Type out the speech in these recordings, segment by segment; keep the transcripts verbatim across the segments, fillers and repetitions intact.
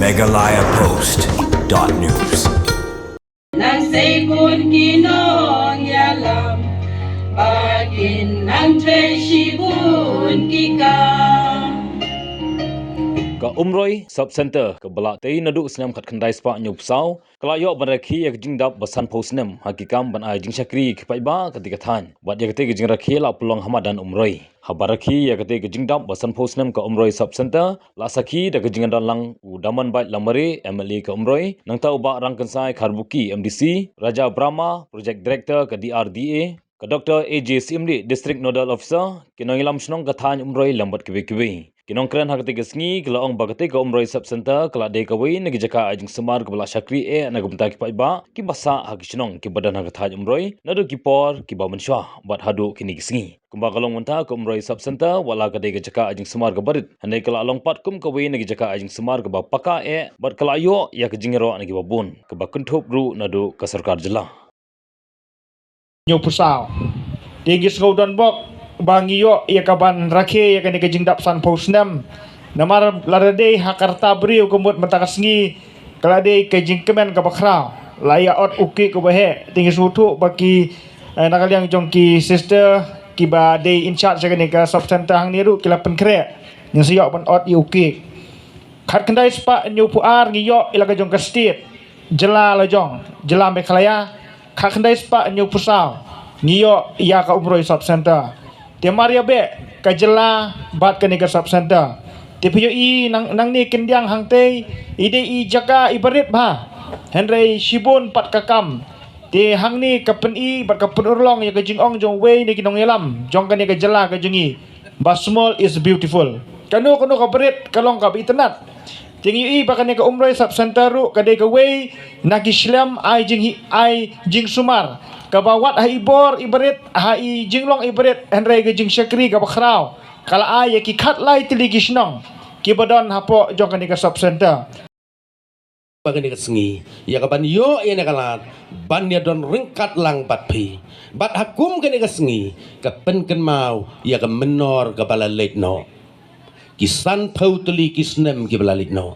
Meghalaya Post dot news. Nang sei bun ki nongïalam, ba kin nang trei shibun ki kam. Ka Umroi Sub Center, kaba la tei naduh snem khatkhyndai spah hynñiewphew saw, ka la ïoh ban rakhe ïa ka jingdap ba sanphew snem ha ki kam ban ai jingshakri ïa ki paidbah katei ka thaiñ. Bad ïa katei ka jingrakhe la pynlong ha madan Umroi. Haba rakhe ïa katei ka jingdap ba sanphew snem ka Umroi Sub Center, la sakhi da ka jingdon lang u Damanbait Lamare, M L A ka Umroi, nangta u Bah Rangkynsai Kharbuki, M D C, Raja Brahma, Project Director ka D R D A, ka Doctor A J Syiemlieh, District Nodal Officer, ki nongïalam shnong ka thaiñ Umroi lem bad kiwei kiwei. Ki nongkren ha katei ka sngi ki la ong ba katei ka Umroi Sub Center ka la dei kawei na ki jaka ai jingsumar kaba la shakri eh na ka bynta ki paidbah kiba sah ha ki shnong kiba don ha ka thaiñ Umroi naduh ki por kiba mynshuwa bad haduh kine ki sngi. Kumba ka long mynta ka Umroi Sub Center, wat la ka dei ka jaka ai jingsumar kaba rit, hynrei ka la long pat kum kawei na ki jaka ai jingsumar kaba paka eh bad ka la ïoh ïa ka jingïaroh na kiba bun, kaba kynthup ruh naduh ka sorkar jylla. Hynñiewphew saw. Te ngi sngewdon bok ba ngi ïoh ïa ka ban rakhe ïa kane ka jingdap sanphew snem. Namar lada dei ha ka rta briew ka mut mynta ka sngi ka la dei ka jingkmen kaba khraw. La ïa ot u kiek uba heh. Te ngi sngewthuh ba ki, eh, na ka liang jong ki sister kiba dei in charge ïa kane ka sub center hangne ruh ki la pynkhreh. Ngin sa ïoh ban ot ïa u kiek. Khatkhyndai spah hynñiewphew ar ngi ïoh ïa la ka jong ka state. Jylla la jong, jylla Meghalaya. Khatkhyndai spah hynñiewphew saw ngi ïoh ïa ka Umroi Sub Center. Te mar ïa beh ka jylla bad kane ka Sub Center. Te phi ïohi nang, nangne khyndiat hangtei i dei i jaka iba rit bha. Hynrei shibun pat ka kam. Te hangne ka pyni bad ka pynurlong ïa ka jingong jong uwei na ki nongïalam jong kane ka jylla ka jong ngi. Ba small is beautiful. Kano kano kaba rit ka long kaba itynnad. Te ngi ïohi ba kane ka Umroi Sub Center ruh ka dei kawei na ki shlem ai jing, ai jingsumar kaba wat ha i bor iba rit, ha i jinglong iba rit, hynrei ka jingshakri kaba khraw ka la ai ïa ki khatlai tylli ki shnong kiba don hapoh jong kane ka sub center. Ba kane ka sngi ïa ka ban ïoh ïa kane ka lad ban ïa don ryngkat lang bad phi. Bad ha kum kane ka sngi ka pynkynmaw ïa ka mynnor kaba la leit noh. Ki sanphew tylli ki snem kiba la leit noh.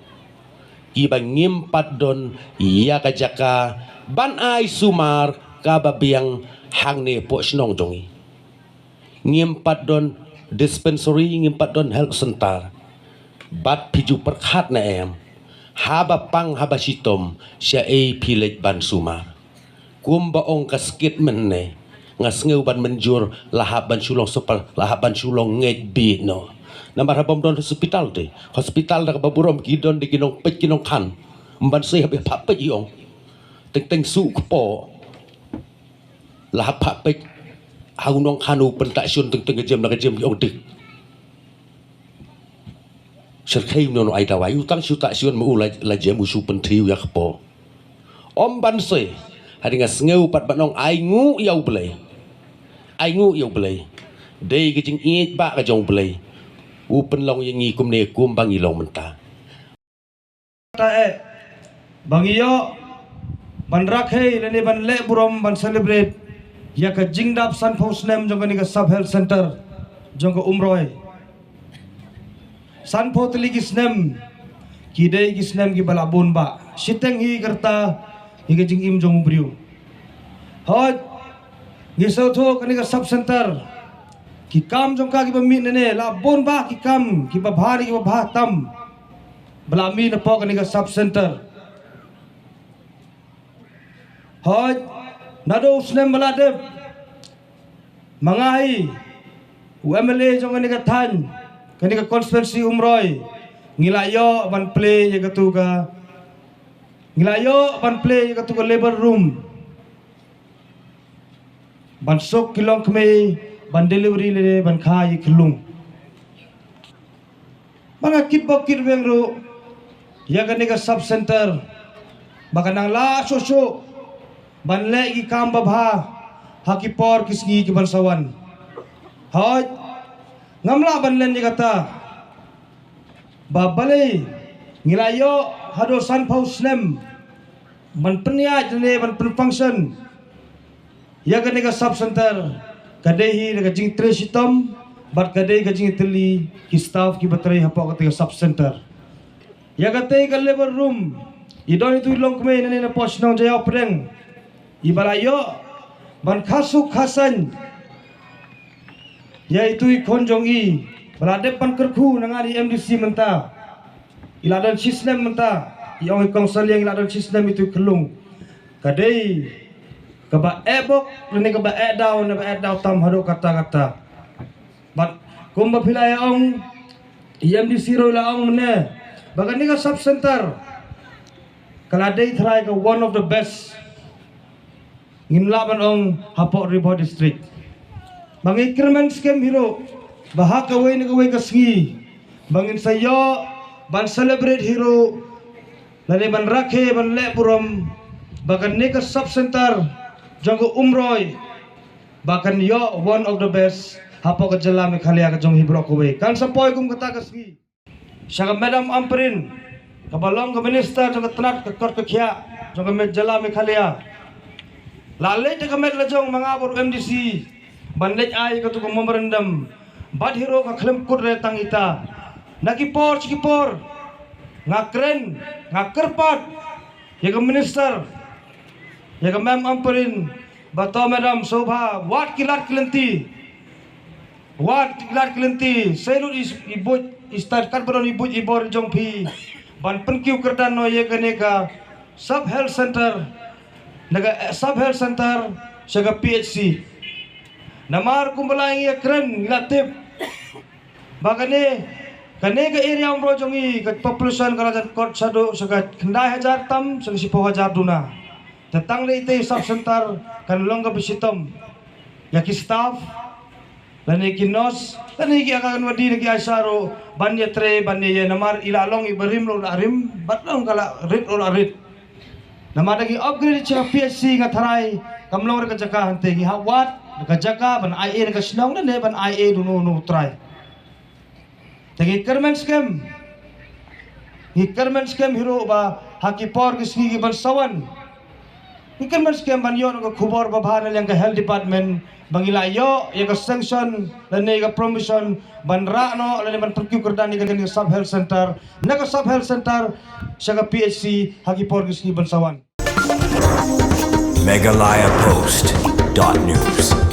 Kiba ngim pat don ïa ka jaka ban ai sumar kaba biang hangne poh shnong jong ngi. Ngim pat don dispensary, ngim pat don health center. Bad phi ju pyrkhat ne em, haba pang haba shitom shaei phi leit ban sumar? Kumba ong ka skit mynne, nga sngew ban mynjur la hap ban shu long super, la hap ban shu long ngeit bit noh. Namar haba ym don hospital te, hospital da kaba burom ki don de ki nongpeit ki nongkhan. Ym ban sei haba phah peit i ong. Teng teng shu kpoh. La hap phah peit ha u nongkhan u pyntah shun teng teng ka jem na ka jem ki ong dik. Shyrkhei u nong ai dawai u tang shu tah shun ma u la, la jem u shu pynthi u ïa kpoh. Ym ban sei. Hadien nga sngew pat ban ong ai nguh ïa U Blei. Ai nguh ïa U Blei. Dei ka jingïeit ba ka jong U Blei u pynlong ïa ngi kumne kumba ngi long mynta. Ta eh ba ngi ïoh ban rakhe lane ban leh burom ban celebrate ïa ka jingdap sanphew snem jong kane ka sub health center jong ka Umroi. Sanphew tylli ki snem ki dei ki snem kiba la bun bha shiteng hi ka rta ïa ka jingim jong u briew. Hooid ngi sngewthuh kane ka sub center ki kam jong ka kiba mih nane la bun bha ki kam kiba bha ne kiba bha tam. Ba la mih napoh kane ka sub center. Hooid naduh u snem ba la dep ma nga hi u M L A jong kane ka thaiñ, kane ka constituency Umroi, ngi la ïoh ban plie ïa katu ka, ngi la ïoh ban plie ïa katu ka labour room. Ban suk ki longkmie ban delivery lane ban kha ïa ki lung. Ba nga kit bok kit weng ruh ïa kane ka sub center ba ka nang lah shuh shuh ban leh ki kam babha ha ki por ki sngi ki ban sa wan. Hooid ngam lah ban len ïa kata. Ba balei ngi la ïoh haduh sanphew snem ban pynïaid ne ban pynfunction ïa kane ka sub center? Ka dei hi na ka jingtrei shitom bad ka dei ka jingtylli ki staff kiba trei hapoh kata ka sub center. Ïa katei ka labour room i don itu i longkmie na ne na poh shnong Jaïaw Pdeng, iba la ïoh ban kha suk kha saiñ ïa itu i khun jong i ba la dep ban kyrkhu na nga i M D C mynta. I la don shisnem mynta, i ong i kong Saliang i la don shisnem itu i khyllung. Ka dei kaba eh bok ne kaba eh daw ne ba eh daw tam haduh katta katta. Bad kumba phi la ïa ong, i M D C ruh i la ong mynne ba kane ka sub center ka la dei trai ka one of the best, ngim lah ban ong, hapoh Ri Bhoi District. Ba ngi kyrmen skhem hi ruh ba ha kawei na kawei ka sngi ba ngin sa ïoh ban celebrate hi ruh, lane ban rakhe ban leh burom ba kane ka sub center jong ka Umroi ba kan ïoh one of the best hapoh ka jylla Meghalaya ka jong hi baroh kawei. Kan sa poi kum kata ka sngi. Sha ka Madam Ampareen, kaba long ka minister jong ka tnat ka kot ka khiah jong ka Me-, jylla Meghalaya, la leit da ka met la jong ma nga bad u M D C ban leit ai katu ka memorandum. Bad hi ruh ka khlem kut re tang ita. Na ki por sha ki por nga kren, nga kyrpad ïa ka minister, ïa ka Ma'am Ampareen, ba to Madam Shobha, wat ki lad ki lynti, wat ki lad ki lynti, seilut i, i buit i stad katba don i buit i bor jong phi ban pynkiew kyrdan noh ïa kane ka sub health center, na ka, eh, sub health center sha ka P H C. Namar kumba la ngi ïa kren ngi la tip ba kane, kane ka area Umroi jong ngi ka population ka la jan kot shaduh sha ka khyndai hajar tam sha ka shiphew hajar duna. Te tang dei ite sub center kan long kaba shitom ïa ki staff, lane ki nurse, lane ki Anganwadi, lane ki ASHA ruh ban ïatrei ban ïa, namar i la long iba rim ruh la rim, bad long ka la rit ruh la rit. Namar da ngi upgrade sha ka P H C nga tharai kam long re ka jaka hangtei, ngi hap wad ka jaka ban ai ei na ka shnong lane ban ai ei da uno uno u trai. Te ngi kyrmen skhem, ngi kyrmen skhem hi ruh ba ha ki por ki sngi ki ban sa wan, ngi kyrmen skhem ban ïoh noh ka khubor babha na liang ka health department ba ngi la ïoh ïa ka sanction lane ïa ka permission ban rah noh lane ban pynkiew kyrdan ïa ka sub health center, na ka sub health center sha ka P H C ha ki por ki sngi ban sa wan. Meghalaya Post dot news.